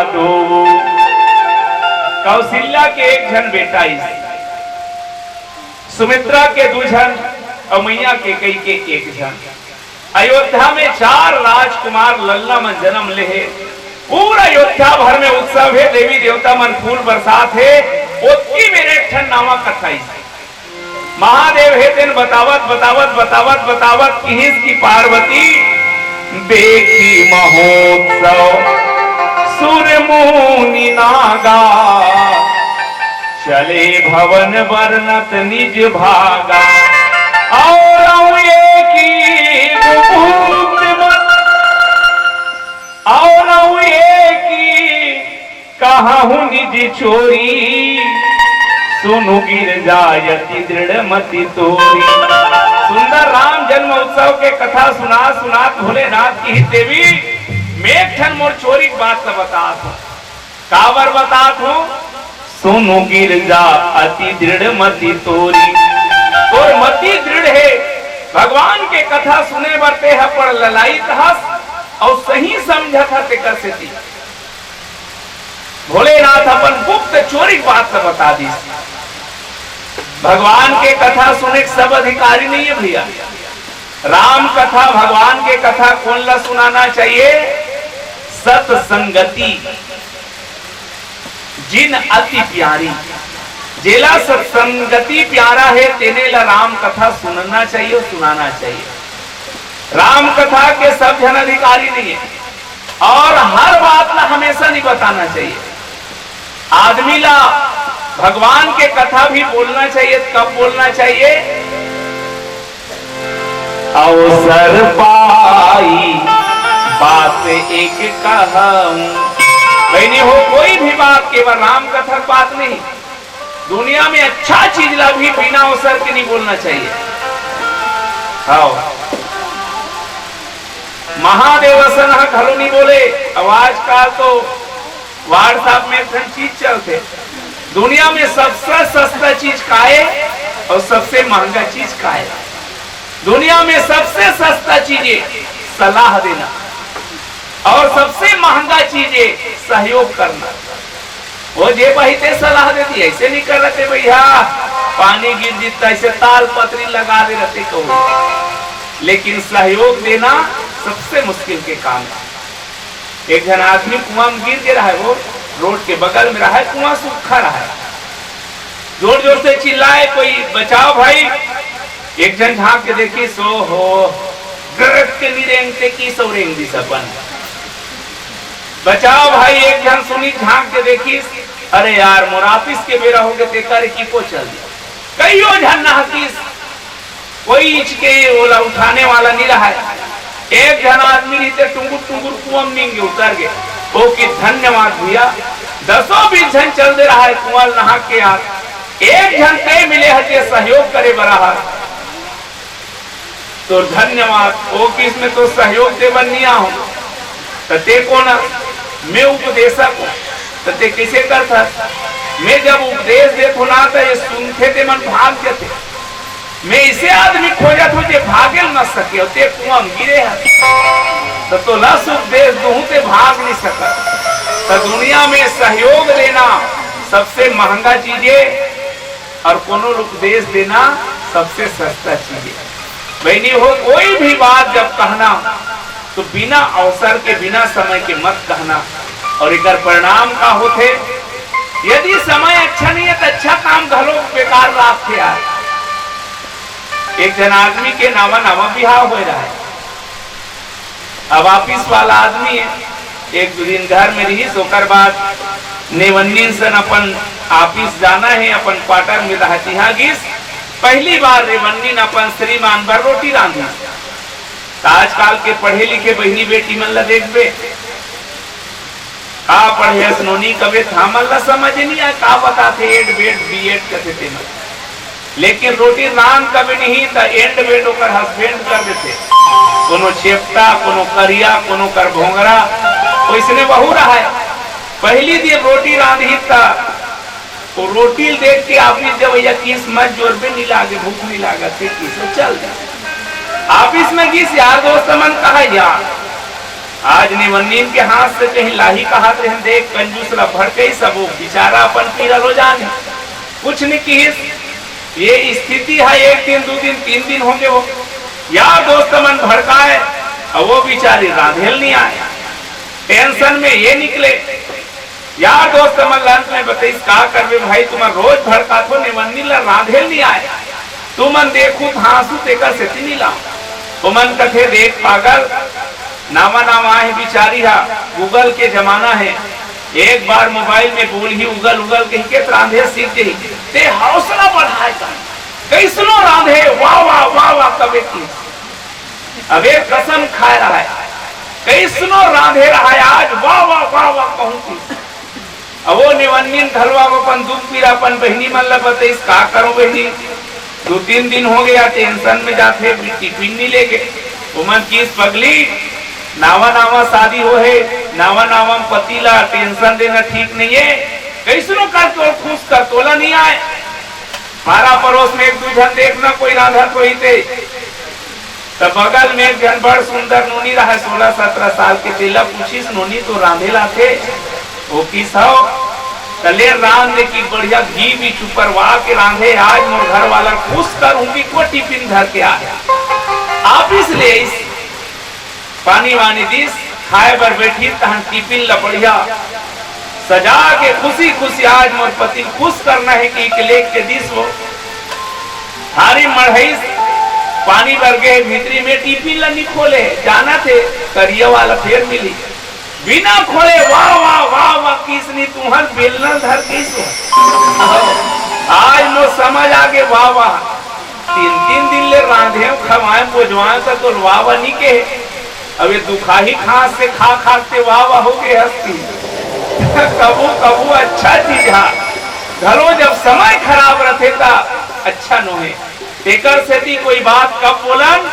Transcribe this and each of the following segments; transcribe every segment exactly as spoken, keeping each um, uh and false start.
दो। कौशल्या के एक झन बेटा आइस, सुमित्रा के दू झन अउ मैया कैकेयी के एक झन। अयोध्या में चार राजकुमार लल्ला मन जन्म ले हे। पूरा अयोध्या भर में उत्सव हे, देवी देवता मन फूल बरसात हे। ओतकी बेर एक ठन नावा कथा आइस। महादेव हे तेन बतावत, बतावत, बतावत, बतावत किहिस कि पार्वती, देखी महोत्सव सुर मुनि नागा, चले भवन बरनत निज भागा। और अउं ये की भूत मत, और अउं ये की कहूँ निज चोरी, सुनु गिरजा अति दृढ़ मति तोरी। सुंदर राम जन्म उत्सव के कथा सुनात सुनात भोलेनाथ किहिस, देवी, मैं एक ठन मोर चोरी के बात ल बतात हूँ। काबर बतात हूँ? सुनु गिरजा अति दृढ़ मति तोरी। तोर मति दृढ़ हे, भगवान के कथा सुने बर तेह बड़ ललायित हस अउ सही समझत हस, तेकर सेती भोलेनाथ अपन गुप्त चोरी के बात ल बता दिस। भगवान के कथा सुने के सब अधिकारी नहीं है भैया। राम कथा, भगवान के कथा कोन ला सुनाना चाहिए? सत्संगति, जिन अति प्यारी। जेला सत्संगति प्यारा हे, तेने ला राम कथा सुनना चाहिए अउ सुनाना चाहिए। राम कथा के सब झन अधिकारी नहीं है। और हर बात ला हमेशा नहीं बताना चाहिए। आदमी ला भगवान के कथा भी बोलना चाहिए। कब बोलना चाहिए? अवसर पाई बात एक कहूँ। बहिनी हो, कोई भी बात केवल राम कथा के बात नहीं। दुनिया में अच्छा चीज ला भी बिना अवसर के नहीं बोलना चाहिए। हाँ, महादेव असन ह घलो नहीं बोले। अब आजकल तो WhatsApp में एक ठन चीज चलथे, दुनिया में सबसे सस्ता चीज काय अउ सबसे महंगा चीज काय? दुनिया में सबसे सस्ता चीज हे सलाह देना, अउ सबसे महंगा चीज हे सहयोग करना। वो जे बहिते सलाह देती, ऐसे नहीं कर रहते भैया, पानी गिर जितना ऐसे ताल पतरी लगा दे रहते कहूँ, लेकिन सहयोग देना सबसे मुश्किल के काम है। एक झन आदमी कुआं में गिर गे रहय, वो रोड के बगल में रहय, कुआं सूखा रहय। जोर जोर से चिल्लाए, "कोई बचाओ भाई।" एक झन झांक के देखिस, ओ हो, गरज के नी रेंगते कि सौ रेंग दिस अपन। "बचाओ भाई।" एक झन सुनिस, झांक के देखिस, "अरे यार, मोर ऑफिस के बेरा होगे, तेकर कि को चल दिया।" कइयो झन नहकिस, कोई इच के ओला उठाने वाला नहीं रहा है। एक झन आदमी रहिते टुंगुर टुंगुर कुआं में नींद के उतर गए। ओ कि धन्यवाद भैया, दसों बीस झन चल दे रहा है कुआं नहा के यार, एक झन ते मिले हते सहयोग करे बरा है। तो धन्यवाद, ओ किस में तो सहयोग दे बर नहीं आहूं। त ते कोन? मैं उपदेशक हूं। त ते कइसे करथस? मैं जब उपदेश देत हूं ना, त ये सुनथे ते मन भाग जथे। मैं इसे आदमी खोजत हूं जे भागेल न सके, अउ ते कुआं म गिरे हस। त तोला उपदेश दूं, ते भाग नहीं सकत। त दुनिया में सहयोग देना सबसे महंगा चीज हे। और कोनो उपदेश देना सबसे सस्ता चीज हे। बहिनी हो, कोई भी बात जब कहना तो बिना अवसर के, बिना समय के मत कहना। और एकर परिणाम का होथे? यदि समय अच्छा नहीं है तो अच्छा काम घलो बेकार लागथे यार। एक झन आदमी के नावा नावा बिहाव होए रहा है, अब ऑफिस वाला आदमी है, एक दो दिन घर में रहिस, ओकर बाद रेवन्नी सन अपन ऑफिस जाना है, अपन क्वार्टर में रहत इहाँ गिस। पहली बार रेवन्नी न अपन श्रीमान बर रोटी रांधिस। त आजकल के पढ़े लिखे बहिनी बेटी मन ला देखबे, का पढ़े हस नोनी कबे, त हमन ला समझ नहीं आए का बताथे, एड बेड बी एड कथे तेमन। लेकिन रोटी रांध कबे नहीं त एंड बेड ओकर हस्बैंड कर देथे। कोनो चेपटा, कोनो करिया, कोनो कर भोंगरा, ओइसने बहू रहय। पहली दिन रोटी रांधही त वो रोटी देख के ऑफिस जवइया किस मत जोर पे नहीं लागे, भूख नहीं लागत हे, किस चल जा। ऑफिस में किस यार दोस्त मन कहा यार, आज निवन्नीन के हाथ से कहीं लाही कहात रहेन, देख कंजूस ला भड़कइस, अब वो बेचारा अपन पीरा लो जाने, कुछ नहीं किहिस। ये स्थिति है, एक दिन, दो दिन, तीन दिन होगे वो यार दोस्त मन भड़काए, अब वो बेचारी रांधेल नहीं आए, टेंशन में ये निकले। यार दोस्त मन ला अंत में बतइस, का करबे भाई, तुमन रोज भड़काथो, निवन्नी ला रांधेल नहीं आए, तुमन देखू धांसू तेकर सेती नहीं लाओ। ओमन कथे, देख पागल, नावा नावा आहे बिचारी हा, Google के जमाना है, एक बार मोबाइल में बोलही उगल उगल कहिके त रांधे सीख जही। ते हौसला बढ़ाए का, कइसनो रांधे, वाह वाह वाह वाह कबे की। अबे कसम खाए रहा है, कइसनो रांधे रहा है आज, वाह वाह वाह वाह कहूं की। अब वो निवन्नीन घलो अपन दुख पीरा अपन बहिनी मन ला बतइस, का करो बहिनी, दो तीन दिन हो गया टेंशन में जाथे, टिफिन नहीं लेके। ओमन किहिस पगली, नावा नावा शादी हो है, नावा नावा पति ला टेंशन देना ठीक नहीं है, कइसनो कर तोर खुश कर, तोला नहीं आए। पारा परोस में एक दू झन देखना कोई रांधत होही ते। त बगल में एक झन बड़ सुंदर नोनी रहा, सोलह सत्रह साल के, तेला पूछिस, नोनी तो रांधे लाथे? वो किहिस हव। त ले रांध ले कि बढ़िया घी भी चुपरवा के रांधे, आज मोर घर वाला खुश कर हूं कि को टिफिन धर के आए। ऑफिस ले आइस, पानी वानी दिस, खाए बर बैठी तहन टिफिन ला बढ़िया सजा के खुशी खुशी आज मोर पति खुश करना है कि एक लेख के दिस वो थारी मढ़ाइस, पानी बर गे भीतरी में टिफिन ला नी खोले, जाना थे करिया वाला फेर मिली, बिना खोले वाह वाह वाह वाह किहिस नी, तुहर बेलना धर किहिस। आज मोर समझ आगे, वाह वाह, तीन तीन दिन ले रांधेव खवाएव बोजवाएव त तोर वाह वाह नी के। अब ये दुखाही खांस से खा खा के वाह वाह हो गए हस्ती। कभू कभू अच्छा चीज हा घलो जब समय खराब रथे त अच्छा नोहे। तेकर सेती कोई बात कब बोलन,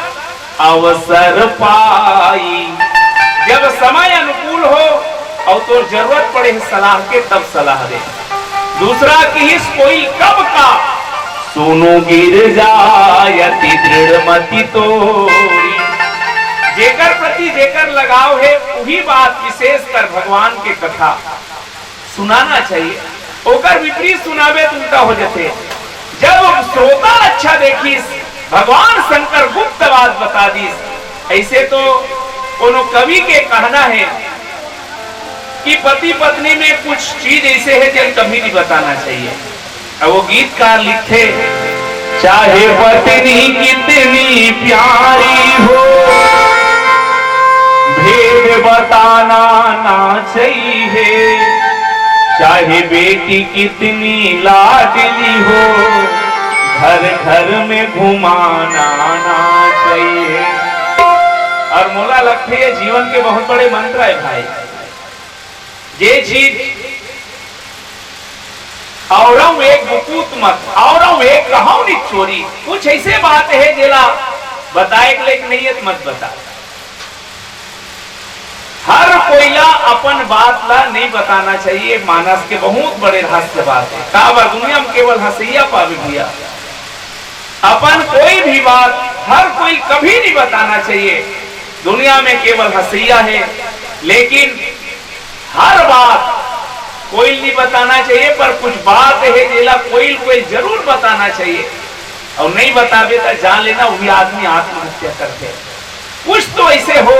अवसर पाई, जब समय अनुकूल हो और तोर जरूरत पड़े सलाह के, तब सलाह दे। दूसरा किहिस कोई कब का, सुनो गिर जाय अति दृढ़ मति तोरी। जेकर प्रति जेकर लगाव है, वही बात, विशेषकर भगवान के कथा सुनाना चाहिए। ओकर विपरीत सुनाबे त उल्टा हो जथे। जब श्रोता अच्छा देखिस, भगवान शंकर गुप्त बात बता दिस। ऐसे तो कोनो कवि के कहना है कि पति पत्नी में कुछ चीज ऐसे है जेन कभी नहीं बताना चाहिए। अब वो गीतकार लिखथे, चाहे पत्नी कितनी प्यारी हो, भेद बताना ना चाहिए। चाहे बेटी कितनी लाडली हो, घर घर में घुमाना ना चाहिए। और मोला लगथे ये जीवन के बहुत बड़े मंत्र है भाई। जे चीज औरव एक गुपूत मत, औरव एक कहव नि चोरी। कुछ ऐसे बात है जेला बताए के लायक नहीं है, त मत बता। हर कोई ला अपन बात ला नहीं बताना चाहिए, मानस के बहुत बड़े रहस्य बात है। काबर दुनिया में केवल हंसैया पावे भैया, अपन कोई भी बात हर कोई कभी नहीं बताना चाहिए। दुनिया में केवल हंसैया है, लेकिन हर बात कोई नहीं बताना चाहिए, पर कुछ बात है जेला कोई कोई जरूर बताना चाहिए। और नहीं बताबे त जान लेना, वही आदमी आत्महत्या करथे। कुछ तो ऐसे हो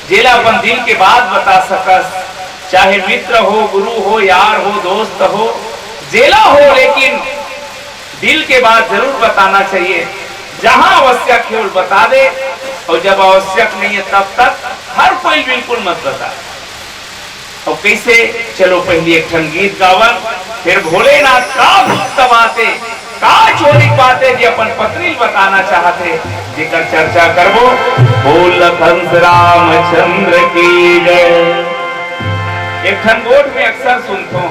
जेला अपन दिल के बात बता सकस, चाहे मित्र हो, गुरु हो, यार हो, दोस्त हो, जेला हो, लेकिन दिल के बात जरूर बताना चाहिए। जहां आवश्यक है, वो बता दे, और जब आवश्यक नहीं है, तब तक हर कोई बिल्कुल मत बता। और कैसे? चलो पहली एक ठन गीत गावन, फिर भोलेनाथ का भक्त बाते, का चोरी बाते जे अपन पत्नी ल बताना चाहते, जेकर चर्चा करबो। बोल लखन रामचंद्र की जय। एक ठन गोठ में अक्सर सुनथो,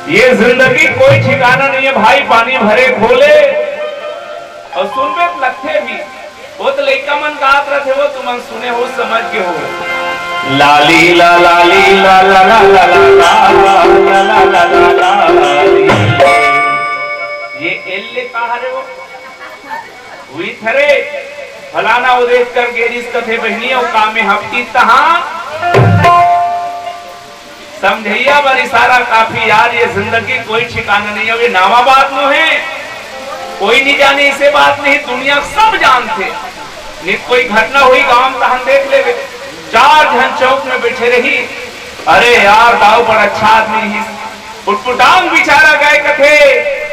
ये जिंदगी कोई ठिकाना नहीं है भाई, पानी भरे खोले। और सुनबे त लगथे भी, वो तो लइका मन गात रथे, वो तुमन सुने हो, समझ के हो। लाली ला लाली ला ला ला ला ला ला ला ला ला ला ला। ये एल ले का हरे वो? हुई थरे। फलाना वो देख कर गेरिस कथे बहिनी, अउ का में हपटी तहाँ। समझइया बर इशारा काफी यार, ये जिंदगी कोई ठिकाना नहीं है, ये नावा बात नो है, कोई नहीं जाने, इसे बात नहीं, दुनिया सब जानथे। नित कोई घटना हुई गांव तहन देख लेवे, चार झन चौक में बैठे रही, अरे यार दाऊ बड़ अच्छा आदमी ही, उटपुटांग बिचारा गए कथे,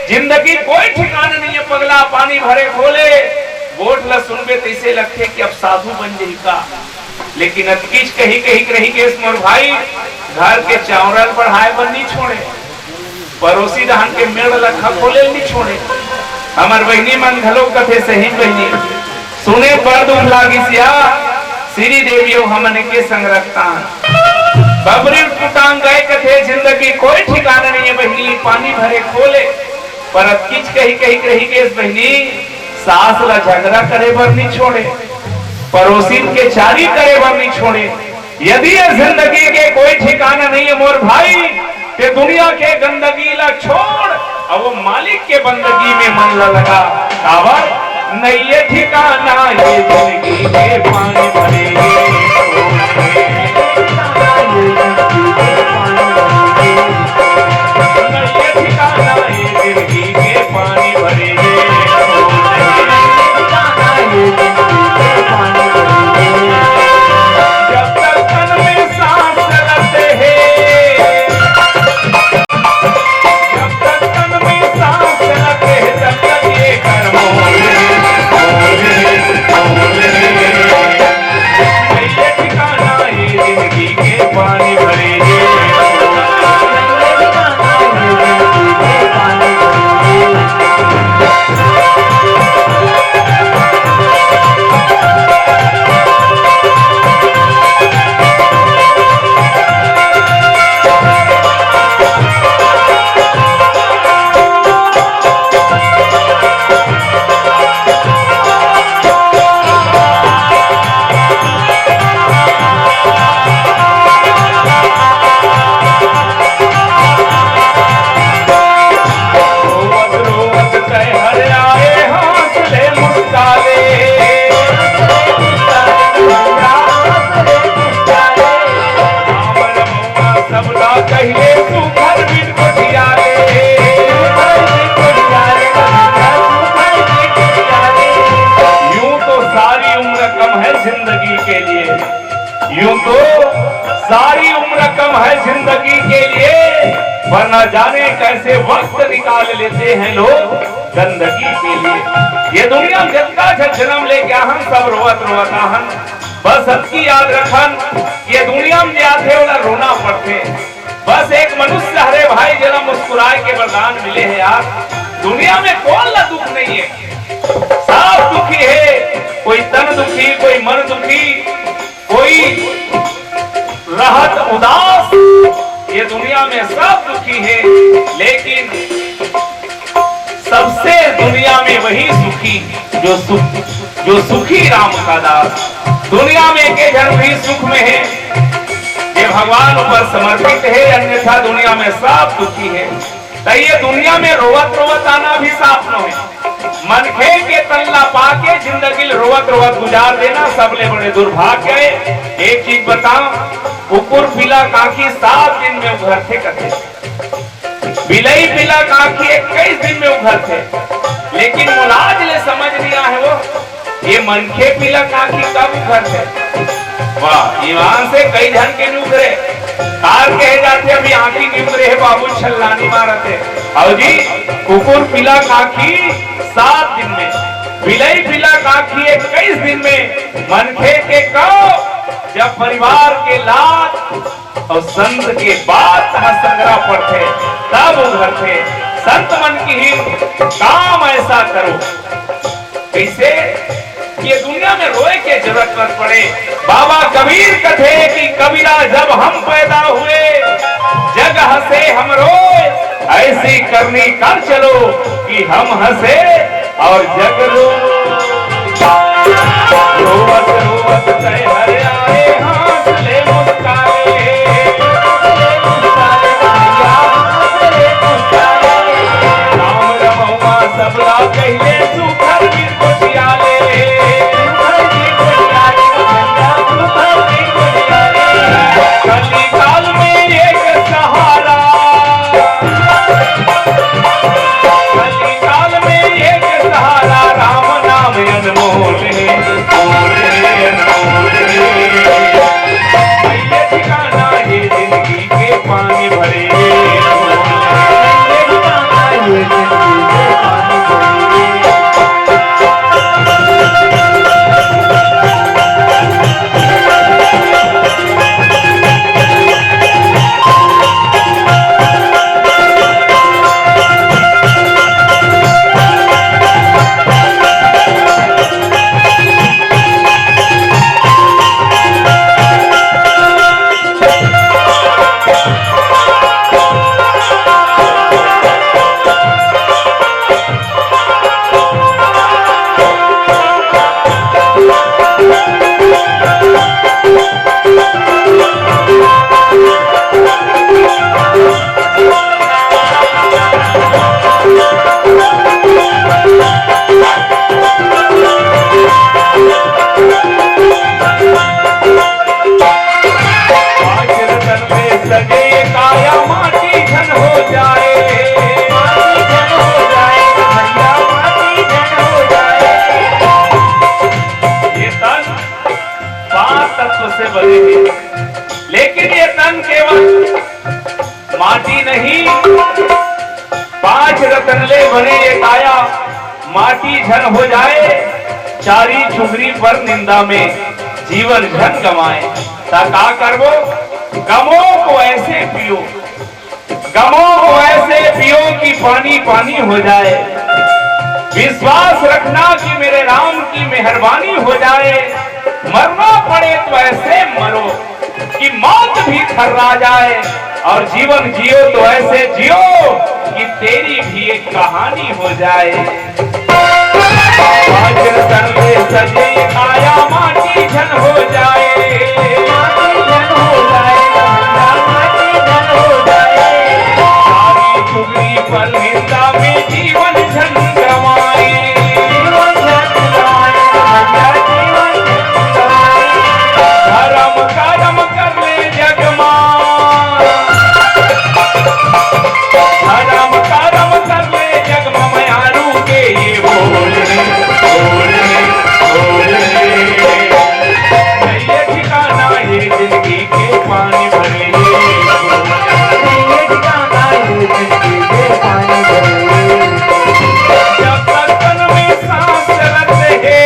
जिंदगी कोई ठिकाना नहीं है पगला, पानी भरे खोले, गोठ ला सुनबे तैसे लगथे कि अब साधु बन जही का। लेकिन अतकीच कही कही रही गेस मोर भाई, घर के चावरल बढ़ाए बर नहीं छोड़े, परोसी रहन के मेड़ ला खखोले नहीं छोड़े। हमर बहिनी मन घलो कथे सही बहिनी, सुने बड़ दुख लागिस या श्री देवी अउ हमन के संग रखतान। बबरी उटपुटांग गए कथे जिंदगी कोई ठिकाना नहीं है बहिनी, पानी भरे खोले, पर अतकीच कही कही रही गेस बहिनी, सास ला झगड़ा करे बर नहीं छोड़े, परोसिन के चारी करे बर नहीं छोड़े। यदि ये जिंदगी के कोई ठिकाना नहीं है मोर भाई, ते दुनिया के गंदगी ला छोड़, अब वो मालिक के बंदगी में मन ला लगा। काबर नहीं ये ठिकाना, ये जिंदगी के पानी भरे। नहीं ये ठिकाना, ये जिंदगी के पानी भरे। जब तक तन में सांस चलत हे, जब तक तन में सांस चलत हे, तब तक ये कर्म होले, होले, होले। ये ठिकाना, ये जिंदगी के पानी भरे। रोवत रोवत तैं हर आए, हाथ ले मुस्काले। राम रमौआ सबला कहिले, सुघर बिन गोठियाले। यूं तो सारी उम्र कम है जिंदगी के लिए, यूं तो सारी उम्र कम है जिंदगी के लिए, पर न जाने कैसे वक्त निकाल लेते हैं लोग गंदगी के लिए। ये दुनिया में जतका झन जन्म लेके आहन, सब रोवत रोवत आहन। बस अतकी याद रखन, ये दुनिया में जे आथे, ओला रोना पड़थे। बस एक मनुष्य हरे भाई, जेला मुस्कुराए के वरदान मिले हे यार। दुनिया में कोन ला दुख नहीं है, सब दुखी है। कोई तन दुखी, कोई मन दुखी, कोई रहत उदास, ये दुनिया में सब दुखी है, लेकिन सबसे दुनिया में वही सुखी जो सुख, जो सुखी राम का दास। दुनिया में एक झन भी सुख में है, ये भगवान ऊपर समर्पित है, अन्यथा दुनिया में सब दुखी है। त ये दुनिया में रोवत रोवत आना भी साफ नोहे। मनखे के तन ला पाके जिंदगी ल रोवत रोवत गुजार देना सबले बड़े दुर्भाग्य हे। एक चीज बताओ, कुकुर पीला कांखी सात दिन में उघरथे कथे, बिलई पीला कांखी इक्कीस दिन में उघरथे, लेकिन मोला आज ले समझ नहीं आए वो ये मनखे पीला कांखी कब उघरथे? वाह, ईमान से कई झन के नी उघरे। कार कहे जाथे, अभी आंखी नी उघरे हे बाबू, छल्लानी मारत हे। अउ जी, कुकुर पीला कांखी सात दिन में, बिलई पीला कांखी इक्कीस दिन में, मनखे के कब, जब परिवार के लात अउ संत के बात ह संघरा पड़थे, तब उघरथे। संत मन किहिन काम ऐसा करो। कैसे? ये दुनिया में रोए के जरूरत मत पड़े। बाबा कबीर कथे कि कबीरा जब हम पैदा हुए, जग हंसे हम रोए, ऐसी करनी कर चलो कि हम हंसे और जग रो। रोवत रोवत तैं हर आए, हाथ ले मुस्काए। राम रमौआ सबला कहिले, सुघर बिन गोठियाले। काया माटी झन हो जाए, माटी झन हो जाए, भैया माटी झन हो जाए। ये तन पांच तत्व से बने हे, लेकिन ये तन केवल माटी नहीं, पांच रतन ले बने ये काया माटी झन हो जाए, चारी चुगरी पर निंदा में जीवन झन गंवाए। त का करबो? गमों को ऐसे पियो, गमों को ऐसे पियो कि पानी पानी हो जाए। विश्वास रखना कि मेरे राम की मेहरबानी हो जाए। मरना पड़े तो ऐसे मरो कि मौत भी थर्रा जाए, और जीवन जियो तो ऐसे जियो कि तेरी भी एक कहानी हो जाए। वज्र सर्वे सजे काया माटी झन हो जाए, माटी झन हो जाए, माटी झन हो जाए। सारी चुगली पर निंदा में जीवन झन गंवाए, जीवन झन गंवाए, भैया जीवन झन गंवाए। धर्म कर्म कर ले जग मा, धर्म कर्म कर ले जग मा, मयारू के ये बोल रे, बोल रे, बोल रे। ये ठिकाना ये जिंदगी के पानी भरे, ये ठिकाना ये जिंदगी के पानी भरे। जब तक तन में सांस चलत हे,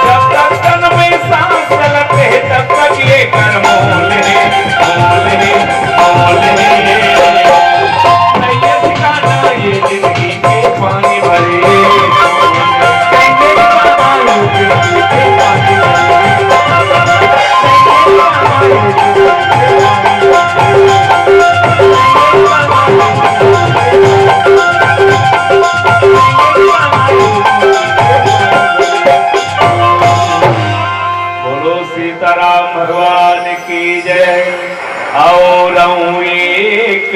जब तक तन में सांस चलत हे, तब तक ये कर मोल हे, मोल हे, मोल हे। नहीं ये ठिकाना, ये जिंदगी के पानी भरे। बोलो सीताराम भगवान की जय। और एक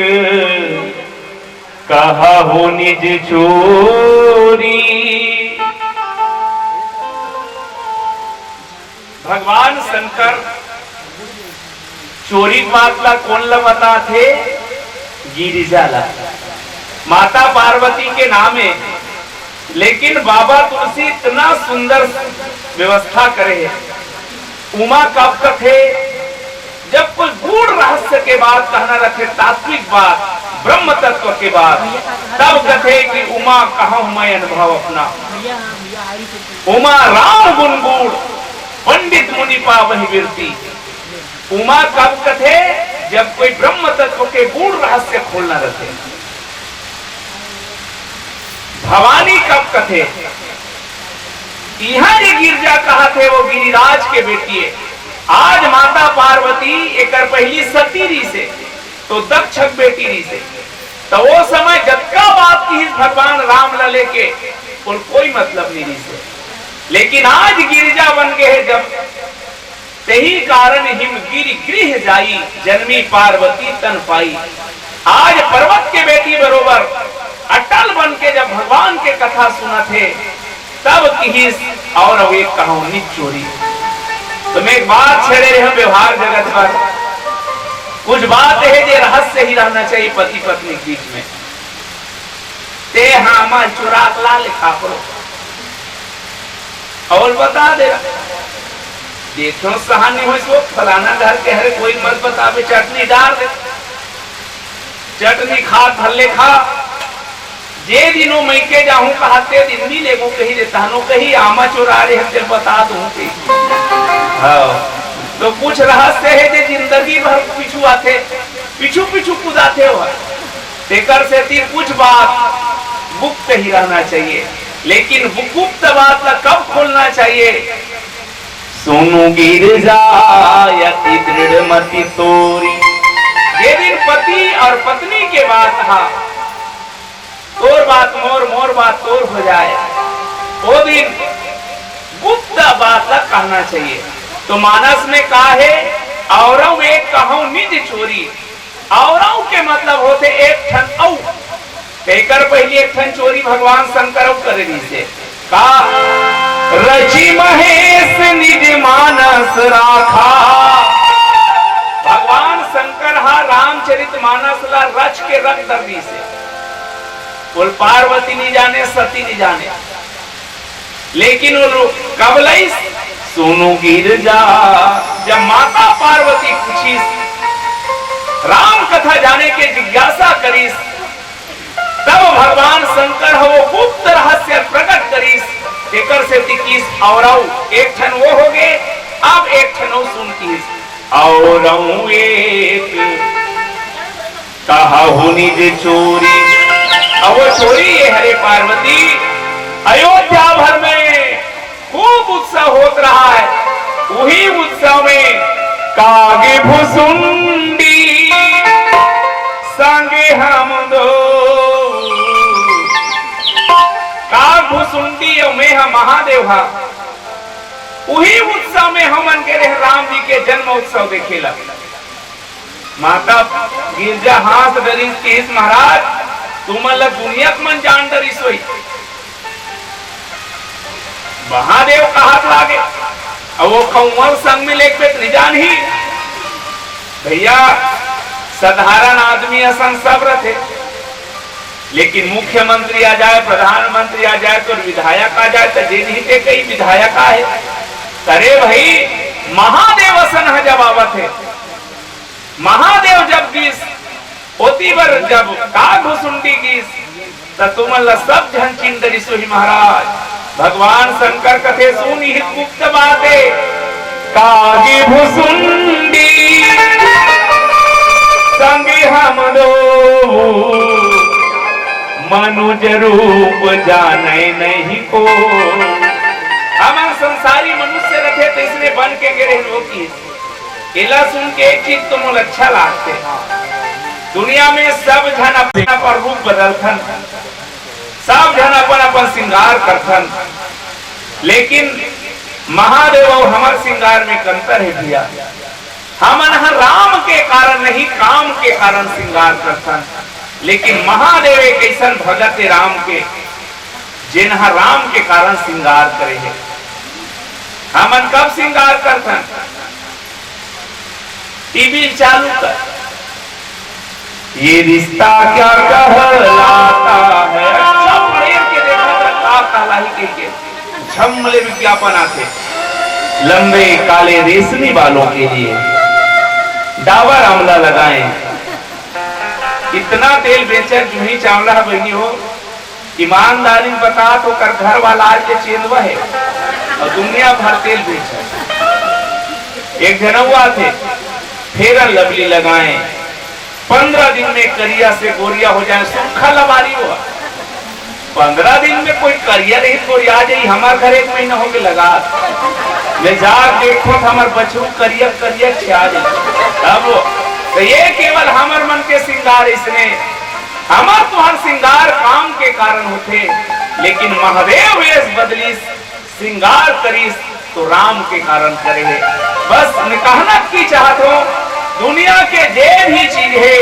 कहा हो निज चोरी। भगवान शंकर चोरी बात ला कोन ला बताथे? गिरिजा ला। माता पार्वती के नाम हे, लेकिन बाबा तुलसी इतना सुंदर व्यवस्था करे हे। उमा कब कथे? जब कोई गूढ़ रहस्य के बात कहना रथे, तात्विक बात, ब्रह्म तत्व के बात, तब कथे कि उमा कहूँ मैं अनुभव अपना। उमा राम गुण गूढ़, पंडित मुनि पावहि बिरती। उमा कब कथे? जब कोई ब्रह्म तत्व के गूढ़ रहस्य खोलना रथे। भवानी कब कथे? इहाँ जे गिरजा कहत हे, वो गिरिराज के बेटी हे। आज माता पार्वती एकर पहिली सती रहिसे, तो दक्ष के बेटी रहिसे। तो वो समय जतका बात किहिस भगवान राम ला लेके, ओला कोई मतलब नहीं रहिसे। लेकिन आज गिरजा बन गे हे जब, तेही कारण हिम गिरि गृह जाई, जनमी पार्वती तन पाई। आज पर्वत के बेटी बरोबर अटल बन के जब भगवान के कथा सुनत हे, तब किहिस, और अब एक कहूँ निज चोरी। तो मैं एक बात छेड़े रहे हूँ व्यवहार जगत पर, कुछ बात हे जे रहस्य ही रहना चाहिए पति पत्नी के बीच में। ते हाँ मैं चुरा के ला ले खा करो। और बता दे, देखो सहानी हो सो फलाना घर के हरे, कोई मत बतावे, चटनी डार दे, चटनी खा भल्ले खा। जे दिनो मइके जाहूं कहा ते दिन भी लेगो कही दे, तहनो कही आमा चोरा रहे हम जब बता दूं कही। हाँ। तो कुछ रहस्य हे जे जिंदगी भर पीछू आथे, पीछू पीछू कुदाथे हो। तेकर सेती कुछ बात गुप्त ही रहना चाहिए, लेकिन वो गुप्त बात ला कब खोलना चाहिए? सुनु गिरजा अति दृढ़ मति तोरी। जे दिन पति और पत्नी के बात हा, तोर बात मोर, मोर बात तोर हो जाए, वो दिन गुप्त बात ला कहना चाहिए। तो मानस में का हे? औरव एक कहूं निज चोरी। औरव के मतलब होथे एक ठन अउ। तेकर पहिली एक ठन चोरी भगवान शंकर अउ करे रहिसे। का? रचि महेश निज मानस राखा, मानस ला रच के रख दरिस हे। बोल पार्वती नी जाने, सती नी जाने, लेकिन वो लोग कब लइस? सुनु गिरजा। जब माता पार्वती पूछिस, राम कथा जाने के जिज्ञासा करिस, तब भगवान शंकर ह वो गुप्त रहस्य प्रकट करिस। एकर सेती किहिस, अउ एक ठन वो हो गे, अब एक ठन वो सुन किहिस। अउ एक कहहु निज चोरी। अब वो चोरी ये हरे पार्वती, अयोध्या भर में खूब उत्सव होत रहा है। उही उत्सव में काग भुसुंडी संगे हम दो, काग भुसुंडी अउ मैं ह महादेव हा, उही उत्सव में हमन गे रेहे राम जी के जन्म उत्सव देखे ला। माता गिरजा हांस डरिस, किहिस, महाराज, तुमन ला दुनिया के मन जान डरिस होही। महादेव कहात लागे, अउ वो कहूं संग में लेके बेत नी जानही। भइया, साधारण आदमी असन सब रथे, लेकिन मुख्यमंत्री आ जाए, प्रधानमंत्री आ जाए, तो विधायक आ जाए, तो जे नहीं ते कई विधायक आए। अरे भाई, महादेव असन ह जब आवत हे, महादेव जब गिस, ओती बर जब काग भुसुंडी गिस, त तुमन ला सब झन चिन डरिस होही महाराज। भगवान शंकर कथे, सुन इही गुप्त बाते, काग भुसुंडी संग हम दो, मनुज रूप जाने नहीं को। हमन संसारी मनुष्य रथे, तइसने बन के गे रेहे वो किहिस। एला सुन के एक चीज तो मोला अच्छा लागथे, दुनिया में सब झन अपन अपन रूप बदलथन, सब झन अपन अपन श्रृंगार करथन, लेकिन महादेव अउ हमर श्रृंगार में एक अंतर हे भइया। हमन ह राम के कारण नहीं, काम के कारण श्रृंगार करथन, लेकिन महादेव एक अइसन भगत हे राम के, जेन ह राम के कारण श्रृंगार करे हे। हमन कब श्रृंगार करथन? टीवी चालू कर, ये रिश्ता क्या कहलाता है, अच्छा पढ़ेर के देखा था, का कहलाही कहिके, झम ले विज्ञापन आथे, लंबे काले रेशमी बालों के लिए डाबर आंवला लगाएं। इतना तेल बेचत जूही चांवला ह बहिनी हो, ईमानदारी बता तो कर घर वाला आज के चेंदवा हे अउ दुनिया भर तेल बेचे। एक झन अउ आथे, Fair and Lovely लगाएं, पंद्रह दिन में करिया से गोरिया हो जाए, सूखा लबारी हुआ। पंद्रह दिन में कोई करिया नहीं गोरिया जाही, हमर घर एक महीना हो गे लगा। मैं जाके देखो तो हमर बछरू करिया करिया छा जाही। तब तो ये केवल हमर मन के श्रृंगार, इसने हमर तुहर श्रृंगार काम के कारण होथे, लेकिन महादेव वेश बदलिस, श्रृंगार करिस तो राम के कारण करे हे। बस मैं कहना की चाहत हूँ, दुनिया के जे भी चीज हे,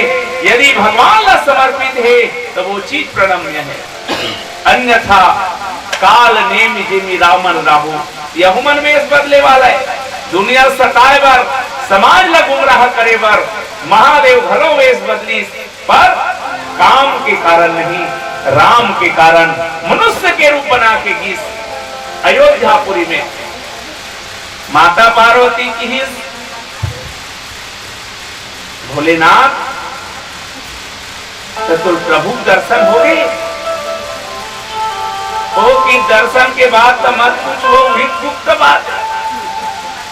यदि भगवान ला समर्पित हे, तो वो चीज प्रणम्य हे। अन्यथा काल नेमि जेमि रावण राहु, यहू मन वेश बदले वाला हे। दुनिया सताए बर, समाज ला गुमराह करे बर महादेव घलो वेश बदलिस, पर काम के कारण नहीं, राम के कारण मनुष्य के रूप बना के गिस अयोध्यापुरी में। माता पार्वती किहिस, भोलेनाथ, त तोर प्रभु के दर्शन हो गे? ओ कि दर्शन के बाद त मत पूछो, वही गुप्त बात।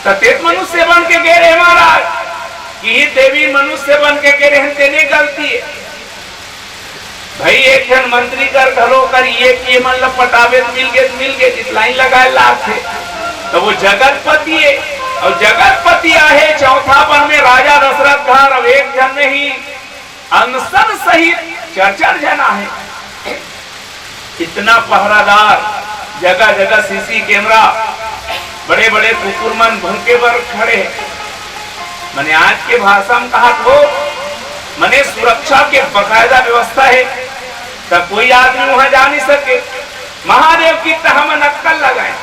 त तेत मनुष्य बन के गे रेहे महाराज, कि देवी मनुष्य बन के गे रेहे, तेने गलती हे। भाई, एक झन मंत्री कर घलो कर ये कि मन ल पटावे त मिल गे, मिल गे, जित लाइन लगाए लागथे। त वो जगतपति हे, अउ जगतपति आहे चौथापन में राजा दशरथ घर, अउ एक झन नहीं, अंसन सहित चार चार झन आहे। इतना पहरादार, जगह जगह सीसी कैमरा, बड़े बड़े कुकुर मन भूखे बर खड़े हे। मने आज के भाषा में कहा तो, मने सुरक्षा के बकायदा व्यवस्था हे, त कोई आदमी वहां जा नहीं सके। महादेव की त हमन अक्कल लगाए,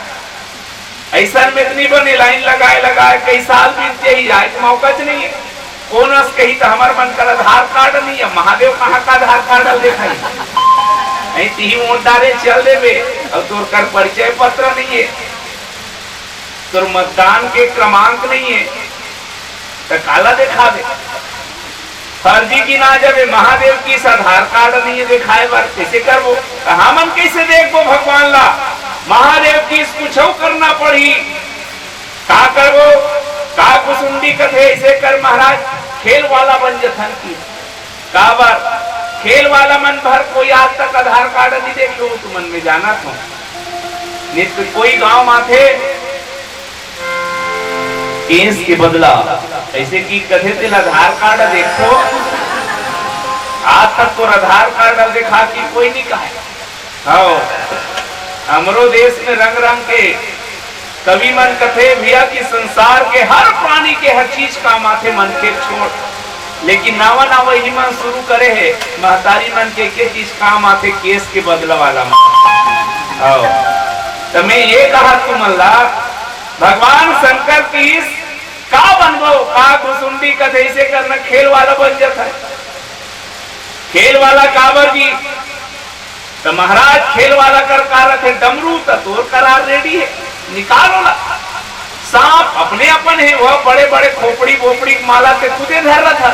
अइसन में इतनी बनी लाइन लगाए लगाए कई साल बीत जाही, आए के मौका च नहीं हे। कोन अस कही त हमर मन कर आधार कार्ड नहीं है, महादेव कहाँ का आधार कार्ड देखाही? नहीं, तिही वोट डारे चल देबे, अउ तोर कर परिचय पत्र नहीं है, तोर मतदान के क्रमांक नहीं है, त काला देखाबे? फर्जी गिना जाबे, महादेव किस आधार कार्ड नहीं है देखाए बर, कैसे करबो? त हमन कैसे देखबो भगवान ला? महादेव किस कुछो करना पड़ही। का करबो? का कुसुंडी कथे, ऐसे कर महाराज, खेल वाला बन जथन कि। काबर? खेल वाला मन भर कोई आज तक आधार कार्ड नहीं देखे हो तुमन में, जानत हो। नित कोई गांव माथे, केस के बदला, ऐसे कि कथे तेला आधार कार्ड देखो, आज तक तोर आधार कार्ड देखा कि कोई नहीं कहे। हव, हमरो देश में रंग रंग के कवि मन कथे भैया कि संसार के हर प्राणी के हर चीज काम आथे, मनखे छोड़, लेकिन नावा नावा ही मन शुरू करे हे, महतारी मन के के चीज काम आथे, केस के बदला वाला मन। हव, त मैं ये कहा तुमन ला, भगवान शंकर किस का बनबो, का घुसुंडी कथे ऐसे करना, खेल वाला बन जाता है। खेल वाला काबर जी, त महाराज, खेल वाला कर का रथे, डमरू त तोर करार रेडी है, निकाल ओला। सांप अपने अपन है, वह बड़े बड़े खोपड़ी बोपड़ी के माला ते खुदे धर रहा था,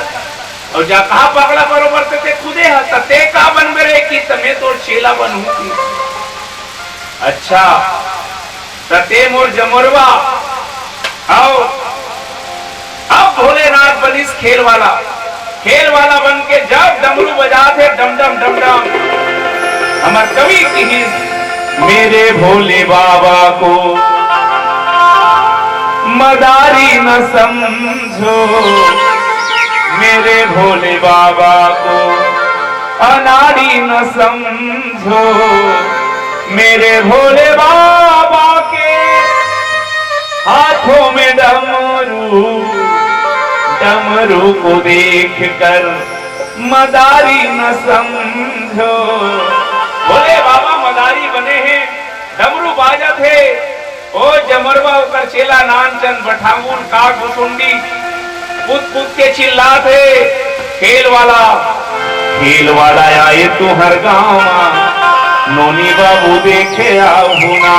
और जा कहा पकड़ा बरोबर ते, ते खुदे है, त ते का बनबे रे कि त मैं तोर चेला बनहूं कि। अच्छा, त ते मोर जमोरवा। आओ, अब भोलेनाथ बनिस खेल वाला। खेल वाला बन के जब डमरू बजात हे, डम डम डम डम, हमर कवि किहिस, मेरे भोले बाबा को मदारी न समझो, मेरे भोले बाबा को अनाड़ी न समझो, मेरे भोले बाबा के हाथों में डमरू, डमरू को देख कर मदारी न समझो। भोले बाबा मदारी बने हैं, डमरू बाजत हे, ओ जमरवा ओकर चेला नानचंद बठांगुन का घुसुंडी पुत पुत के चिल्लात हे, खेल वाला, खेल वाला आए तुहर गाँव मा, नोनी बाबू देखे आऊ ना।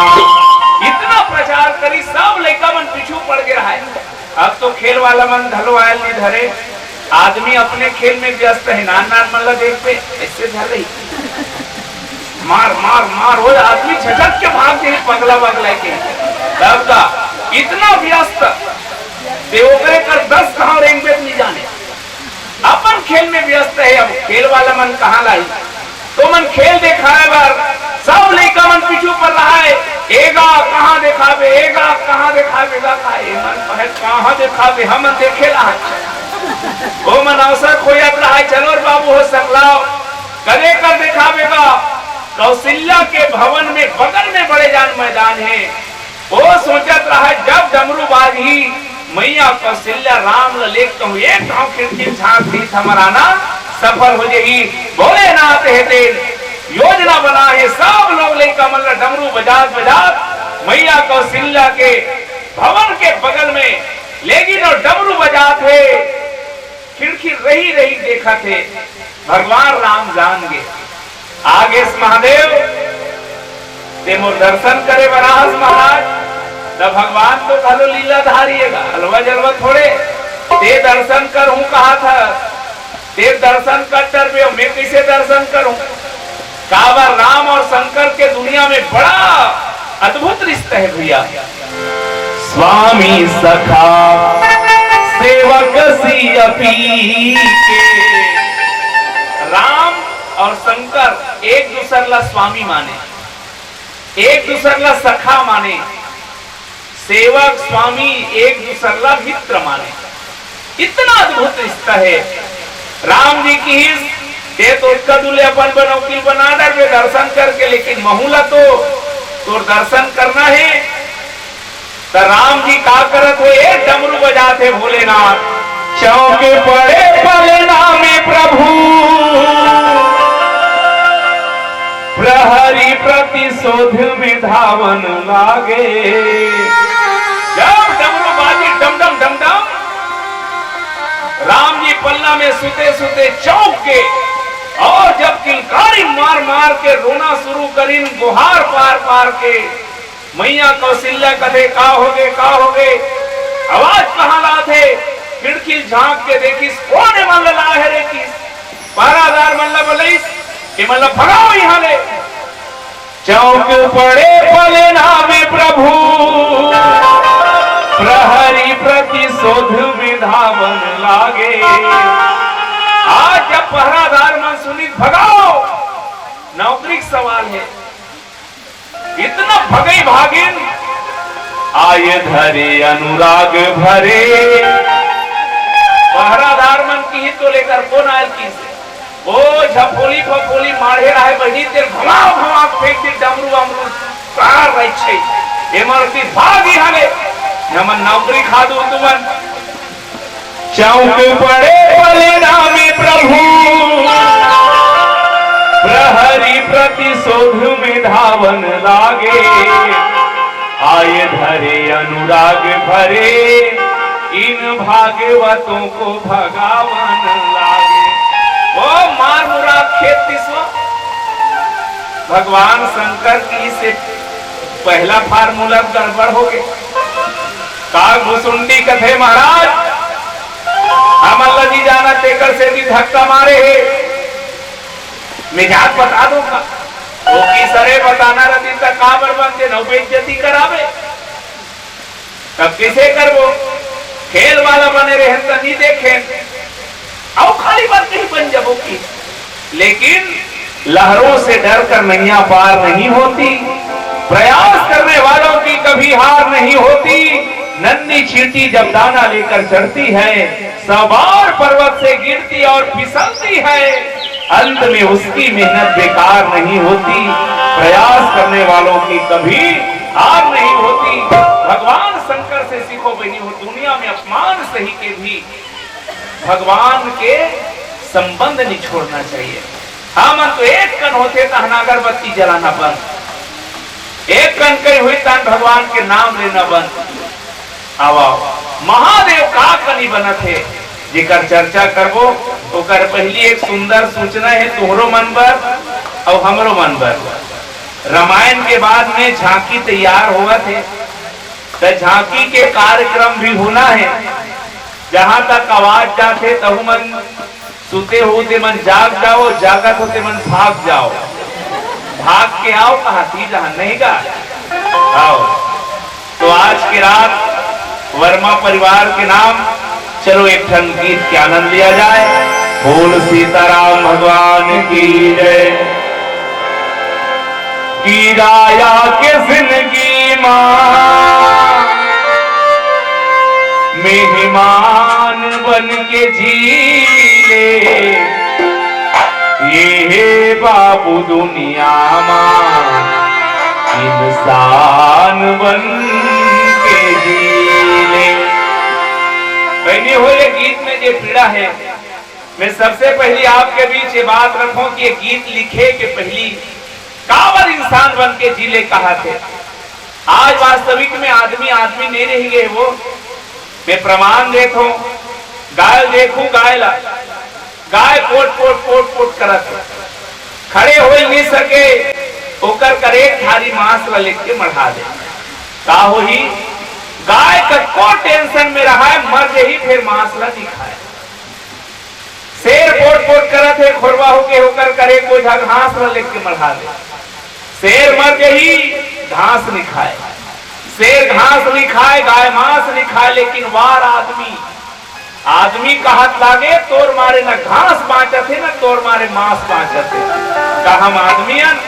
इतना प्रचार करी, सब लइका मन पीछू पड़ गे रहा है। अब तो खेल वाला मन घलो आयल नहीं धरे, आदमी अपने खेल में व्यस्त है, नान नान मन ला देख पे ऐसे धर रही। मार, मार, मार, वो आदमी झटक के भाग गए, पगला वगला के। तब का इतना व्यस्त, ते ओकरे कर दस कहाँ रेंगबे त नहीं जाने, अपन खेल में व्यस्त है। अब खेल वाला मन कहाँ लाई? तो मन खेल देखाए बर सब लइका मन पीछू पर रहा है, एगा कहाँ देखाबे, एगा कहाँ देखाबे, गा का ए मन कहे कहाँ देखाबे, हमन देखे ला है। ओ मन अवसर खोजत रहा है, चलो रे बाबू हो सकलाओ, करे कर देखाबे गा। कौशल्या के भवन में बगल में बड़े जान मैदान है। ओ सोचत रहा, जब डमरू बाजही, मैया कौशल्या राम ल लेके कहूँ, एक घाव खिड़की झांक दी, हमारा ना सफल हो जाही। भोलेनाथ हे तेन योजना बना है, सब लोग लइका मन ल डमरू बजात बजात मैया कौशल्या के भवन के बगल में लेगिन और डमरू बजात हे, खिड़की रही रही देखत हे। भगवान राम जान गे, आगेस महादेव, ते मोर दर्शन करे बर आहस महाराज, त भगवान तो घलो लीलाधारी हे गा, अलवा जलवा थोड़े। ते दर्शन करहूं कहा था, ते दर्शन कर डरबे, मैं कैसे दर्शन करूं? काबर राम और शंकर के दुनिया में बड़ा अद्भुत रिश्ता है भैया। स्वामी सखा सेवक सिय पी के। राम और शंकर एक दूसर ला स्वामी माने, एक दूसर ला सखा माने, सेवक स्वामी एक दूसर ला मित्र माने। इतना अद्भुत रिश्ता है। राम जी किहिस, ते तो ओतका दूर ले अपन बर वकील बना डरबे दर्शन करके, लेकिन महू ला तो तोर दर्शन करना है। त राम जी का करत हे? ए डमरू बजात हे भोलेनाथ। चौके पड़े पलना में प्रभु, प्रहरी प्रतिशोध में धावन लागे। जब डमरू बाजी डम डम डम डम, राम जी पल्ला में सुते सुते चौंक के, और जब किलकारी मार मार के रोना शुरू करिन, गोहार पार पार के, "मैया कौशल्या कथे, का होगे, का होगे?" आवाज कहाँ लात हे? खिड़की झांक के देखिस, "कोन ए मन ला लाए हे रे?" किस पहरादार मन ला बोलिस, "ए मन ला भगाओ यहाँ ले।" चौंक पड़े पलना में प्रभु, प्रहरी प्रतिशोध में धावन लागे। आज जब पहरादार मन सुनिस, "भगाओ, नौकरी के सवाल हे।" इतना भगई भागिन, आय धरे अनुराग भरे। पहरादार मन किहिस तो लेकर कोन आयल किस? ओ झपोली फपोली माढ़े राहे बहिनी, तेल घमा घमा फेंक दे, डमरू अमरू कार रही छे। ए मरती भाग यहाँ ले, हमन नौकरी खा दू तुमन। चौंक पड़े पलना में प्रभु, प्रहरी प्रतिशोध में धावन लागे। आय धरे अनुराग भरे, इन भागवतों को भगावन लागे। ओ मार मुराद खेद दिस वो। भगवान शंकर किस पहला फार्मूला गड़बड़ होगे। काग भुसुंडी कथे महाराज, हमन ला जी जाना तेकर सेती धक्का मारे हे। मिजाज बता दो का? ओ किस रे बताना रतिस त काबर बनते न बेइज्जती करावे। तब किसे करबो? खेल वाला बने रहेन त नी देखेन। अउ खाली बात नहीं बन जाबो की। लेकिन लहरों से डरकर नैया पार नहीं होती, प्रयास करने वालों की कभी हार नहीं होती। नन्ही चींटी जब दाना लेकर चढ़ती है, सौ बार पर्वत से गिरती और फिसलती है, अंत में उसकी मेहनत बेकार नहीं होती। प्रयास करने वालों की कभी हार नहीं होती। भगवान शंकर से सीखो बहिनी हो, दुनिया में अपमान सही के भी भगवान के संबंध नहीं छोड़ना चाहिए। हमन तो एक कन होथे तहन अगरबत्ती जलाना बंद, एक कन कहीं हुई तहन भगवान के नाम लेना बंद। आवा, महादेव का कनी बनत हे, जेकर चर्चा करबो, ओकर पहली एक सुंदर सूचना हे तुहरो मन बर अउ हमरो मन बर। रामायण के बाद में झांकी तैयार होवत हे, त झांकी के कार्यक्रम भी होना हे। जहां तक आवाज जाथे, तहु मन सुते हो ते मन जाग जाओ, जागत हो ते मन भाग जाओ, भाग के आओ, कहा थी जहां नहीं गा, आओ। तो आज के रात वर्मा परिवार के नाम चलो एक ठन गीत के आनंद लिया जाए। बोल सीताराम भगवान की जय। कि राया के जिंदगी मा मेहमान बन के जी ले, ये हे बाबू दुनिया मा इंसान बन के जी ले। बहनी हो, ये गीत में जे पीड़ा हे, मैं सबसे पहली आपके बीच ये बात रखूं कि ये गीत लिखे के पहली काबर इंसान बन के जी ले कहा थे। आज वास्तविक में आदमी आदमी नहीं रह गए वो। मैं प्रमाण देत हूं, गाय देखू गाय ला, गाय पोट पोट पोट पोट करत हे, खड़े हो नहीं सके, ओकर कर एक थारी मांस ला लेके मढ़ा दे। का होही? गाय कतको टेंशन में रहा है, मर जही फिर मांस ला नहीं खाए। शेर पोट पोट करत हे, खोरवा होके ओकर करे कोई झा घास ल लेके मढ़ा दे। शेर मर जही, घास नहीं खाए। शेर घास नहीं खाए, गाय मांस नहीं खाए, लेकिन वार आदमी, आदमी कहत लागे, तोर मारे न घास बांचत हे, न तोर मारे मांस बांचत हे। का हम आदमी अन?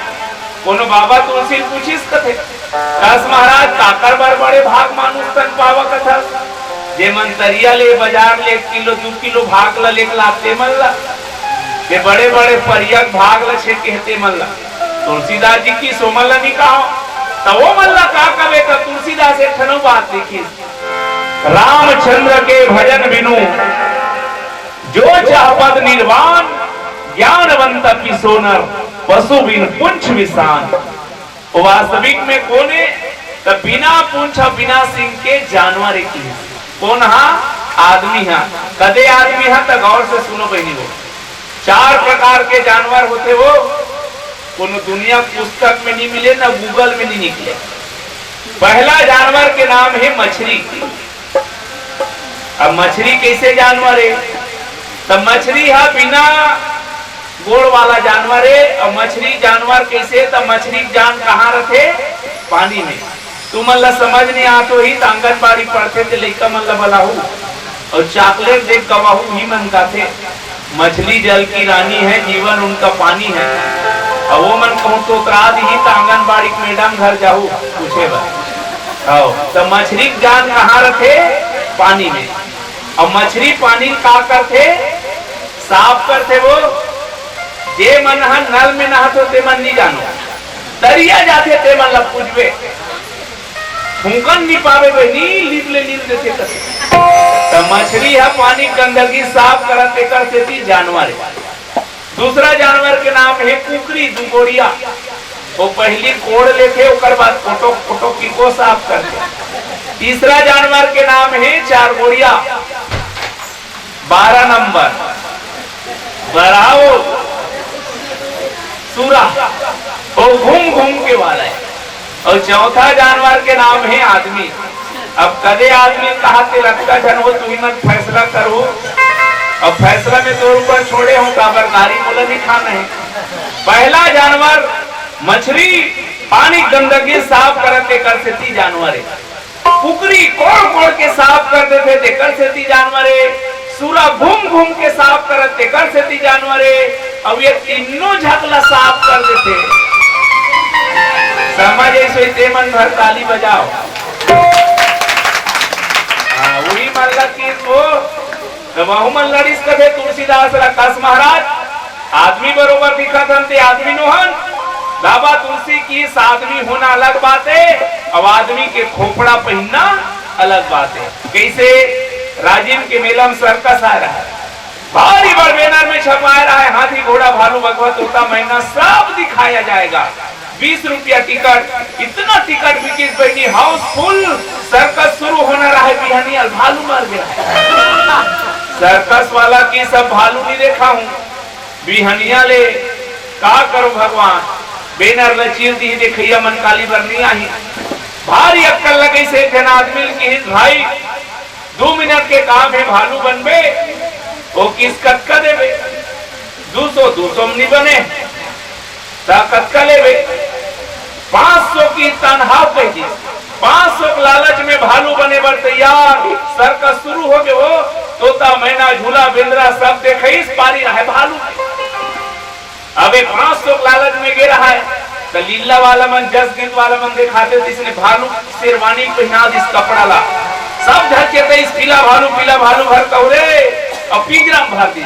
कोनो बाबा तुलसी ल पूछिस कथे, कस महाराज, काकर बर बड़े भाग मानुष तन पावा कथस? जे मन तरिया ले, बाजार ले एक किलो, दू किलो भाग ल लेके लाते मन ल, जे बड़े-बड़े परिया के भाग ल छेके हे ते मन ल। तुलसीदास जी किस ओ मन ल नी कहा, त ओ मन ल का कबे? त तुलसीदास एक ठन अउ बात लिखिस, रामचंद्र के भजन बिनु जो चाहपत निर्वाण, ज्ञानवंत की सोनर, पशु बिन पुंछ विसान। वो वास्तविक में कोन हे? त बिना पूंछ, बिना सिंग के जानवर एक ही। कोन हा? आदमी हा, कदे आदमी हा, त गौर से सुनो बहिनी हो। चार प्रकार के जानवर होथे वो, कोनो दुनिया पुस्तक में नहीं मिले, ना Google में नहीं निकले। पहला जानवर के नाम हे मछरी। अब मछरी कैसे जानवर हे? त मछरी हा बिना गोड़ वाला जानवर हे। अउ मछरी जानवर कैसे? त मछरी के जान कहाँ रथे? पानी में। तुमन ला समझ नहीं आत होही त आंगनबाड़ी पढ़थे ते लइका मन ला बलाहू अउ चॉकलेट दे के गवाहू, ही मन काथे, "मछली जल की रानी है, जीवन उनका पानी है।" अउ वो मन कहूँ तोतरा दिही त आंगनबाड़ी के मैडम घर जाहू पूछे बर। हव, त मछरी के जान कहाँ रथे? पानी में। अउ मछरी पानी का करथे? साफ करथे वो। जे मन ह नल में नहात हो, ते मन नहीं जानो। तरिया जाथे, ते मन ला पूछबे। फूंकन नहीं पावे बहिनी, लीप ले लीप देथे कथे। त मछरी ह पानी गंदगी साफ करत, तेकर सेती जानवर हे। दूसरा जानवर के नाम हे कुकरी, दू गोड़िया। वो पहली कोड़ लेथे, ओकर बाद फोटो, फोटो की को साफ करथे। तीसरा जानवर के नाम हे चार गोड़िया, बारह नंबर, बराओ, सूरा, वो घूम घूम के वाला हे। अउ चौथा जानवर के नाम हे आदमी। अब कदे आदमी कहा ते लगता झन हो, तुही मन फैसला करो। अब फैसला में तोर ऊपर छोड़े हो, काबर गारी मोला नहीं खाना हे। पहला जानवर मछरी, पानी गंदगी साफ करत, तेकर सेती जानवर हे। कुकरी कोड़ कोड़ के साफ कर देथे, तेकर सेती जानवर हे। सूरा घूम घूम के साफ करत, तेकर सेती जानवर हे। अउ ये तीनों झक ला साफ कर देथे। समझ आइस होही ते मन भर ताली बजाओ। हाँ, उही मन ला कीर्त हो। त वहू मन लड़िस कथे तुलसीदास ला, कस महाराज, आदमी बरोबर दिखत हन ते आदमी नोहन। बाबा तुलसी कहिस आदमी होना अलग बात हे, अउ आदमी के खोपड़ा पहिनना अलग बात हे। कैसे? राजिम के मेला में सर्कस आय रहा, भारी बड़ बैनर में छपाय रहा हे, हाथी घोड़ा भालू बघवा तोता मैना सब दिखाया जाएगा। बीस रुपया टिकट, इतना टिकट बिकिस बहिनी, हाउसफुल। सर्कस शुरू होना रहा हे, बिहनिया भालू मर गया। सर्कस वाला कहिस अब भालू नहीं देखा हूँ। बिहनिया ले का करो भगवान, बैनर ल चीर दिही, देखइया मन काली बर नहीं आही। भारी अक्कल लगइस एक झन आदमी ल कहिस, भाई, दू मिनट के काम हे, भालू बनबे? वो कहिस कतका देबे? दू सौ, दू सौ में नहीं बने, त कतका लेबे? पाँच सौ की तनहा कह दी। पाँच सौ के लालच में भालू बने बर तैयार। सर्कस शुरू हो गए हो, तोता मैना झूला बेंदरा सब देखइस, पारी रहा हे भालू। अबे पाँच सौ के लालच में गे रहा हे, त लीला वाला मन, जस गीत वाला मन देखाथे, त इसने भालू शेरवानी पहिना दिस कपड़ा ला। सब झन चेतइस, पीला भालू, पीला भालू भर कहो रे, अउ पिंजरा में भर दिस।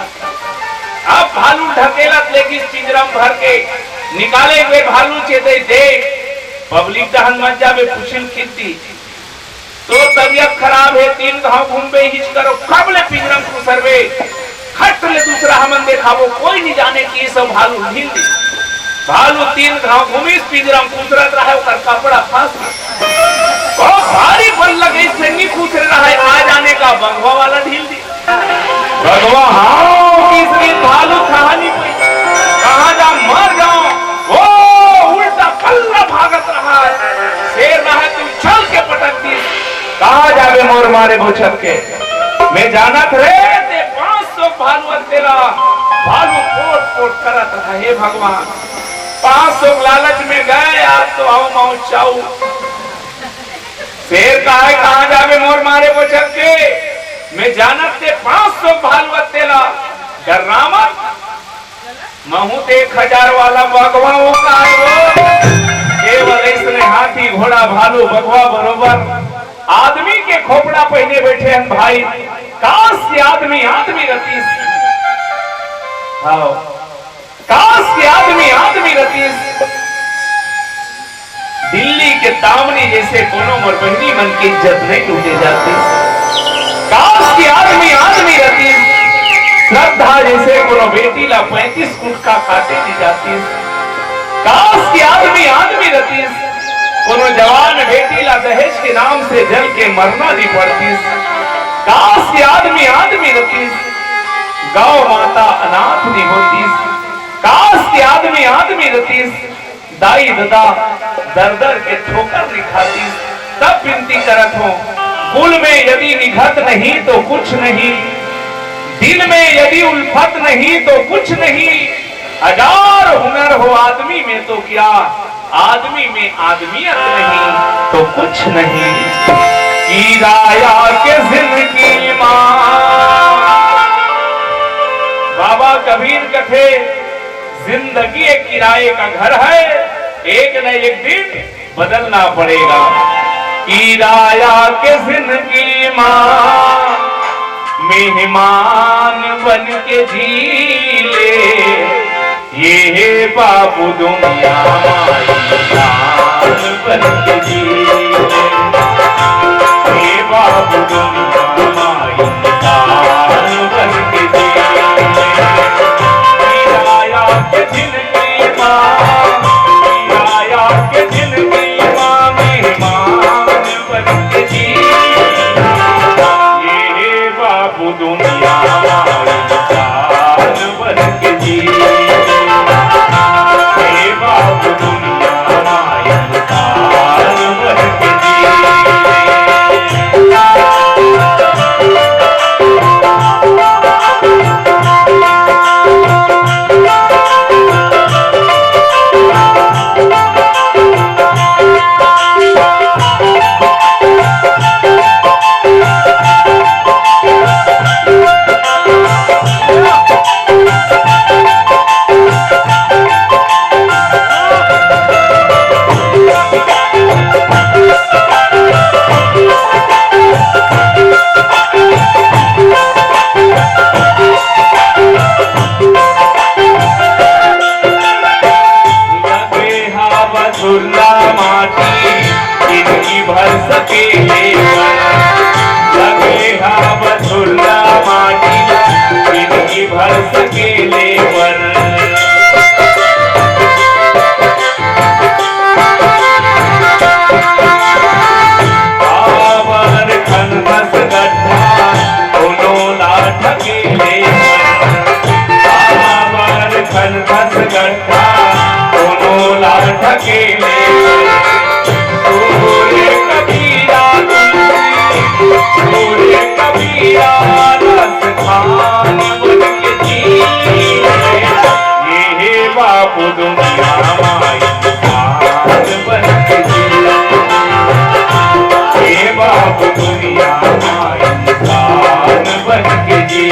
अब भालू ढकेलत लेगिस पिंजरा में भर के, निकाले हुए भालू चेतइस, देख, पब्लिक डहन मत जाबे, पुछिन खिंचती। तोर तबीयत खराब हे, तीन घांव घूमबे, हिच करो, कब ले पिंजरा में खुसरबे? खट ले दूसरा हमन देखाबो, कोई नहीं जाने कि ये सब भालू ढील दी। भालू तीन घांव घूमिस, पिंजरा में खुसरत रहा, ओकर कपड़ा फंस गया। ओ भारी बल लगे, इससे नहीं खुसरे रहा, आ जाने का बंगवा वाला ढील दी। बघवा हाँ किस दिन भालू कहानी पे कहाँ जा मर जाओ, वो उल्टा पल्ला भागत रहा है। शेर रहा तू चल के पटक दी। कहाँ जाबे मोर मारे बोचक के, मैं जानत रे ते पाँच सौ भालू तेला भालू पोट पोट करत रहा। हे भगवान, पाँच सौ लालच में गए, आज तो आओ माओ चाऊ। शेर कहा है, कहाँ जाबे मोर मारे बोचक के? मैं जानत ते पाँच सौ भालू तेला, डर्रा मत। महूँ ते एक हजार वाला बघवा वो का है वो? केवल इसने हाथी, घोड़ा, भालू, बघवा बरोबर आदमी के खोपड़ा पहिने बैठे हैं भाई। काश के आदमी आदमी रहतीस। हाँ, काश के आदमी आदमी रहतीस। दिल्ली के दामनी जैसे कोनो मोर बहिनी मन के इज्जत नहीं लूटे जाती। काश के आदमी आदमी रहतीस। श्रद्धा जैसे कोनो बेटी ला पैंतीस गुटखा काटे नहीं जातीस। काश के आदमी आदमी रहतीस। कोनो जवान बेटी ला दहेज के नाम से जल के मरना नहीं पड़तीस। काश के आदमी आदमी रतिस, गौ माता अनाथ नी होतिस। काश के आदमी आदमी रतिस, दाई ददा दर दर के ठोकर नी खातिस। तब विनती करत हों, कुल में यदि निघत नहीं तो कुछ नहीं, दिल में यदि उल्फत नहीं तो कुछ नहीं, हजार हुनर हो आदमी में तो क्या, आदमी में आदमियत नहीं तो कुछ नहीं। किराया के जिंदगी मां, बाबा कबीर कथे, जिंदगी एक किराए का घर है, एक न एक दिन बदलना पड़ेगा। किराया के जिंदगी मां मेहमान बन के जी ले, ये हे बाबू दुनिया मां इंसान बन के जी ले, हे बाबू दुनिया मां इंसान बन के जी ले। किराया के जिंदगी मां, किराया के जिंदगी मां मेहमान बन के जी, ये बाबू दुनिया मां इंसान बन के जी, ये बाबू दुनिया मां इंसान बन के जी। लगे हवा सुरला माटी, जिनगी भर सके लेवर। लगे हवा सुरला माटी, जिनगी भर सके लेवर। आवर खन बस गड्ढा, कोनो ला ढके लेवर। आवर खन बस गड्ढा, कोनो ला ढके लेवर। तोरे कबीरा तुलसी, तोरे कबीरा रस खान बन के जी। ये हे बापू दुनिया मां इंसान बन के जी। हे बापू दुनिया मां इंसान बन के जी।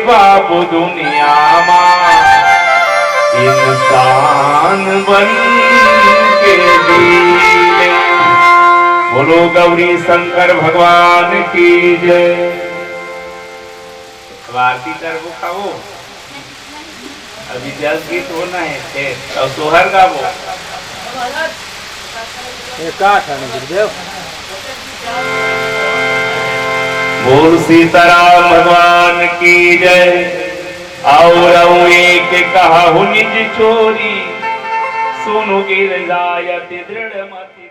बाबू दुनिया मा इंसान बन के जी ले। बोलो गौरी शंकर भगवान की जय। अब आरती करबो खाबो। अभी जस गीत होना है, फिर अब सोहर गाबो। ये का था ना गुरुदेव? बोल सीताराम भगवान की जय। और एक कहु निज चोरी, सुनु गिर जायत दृढ़ मति।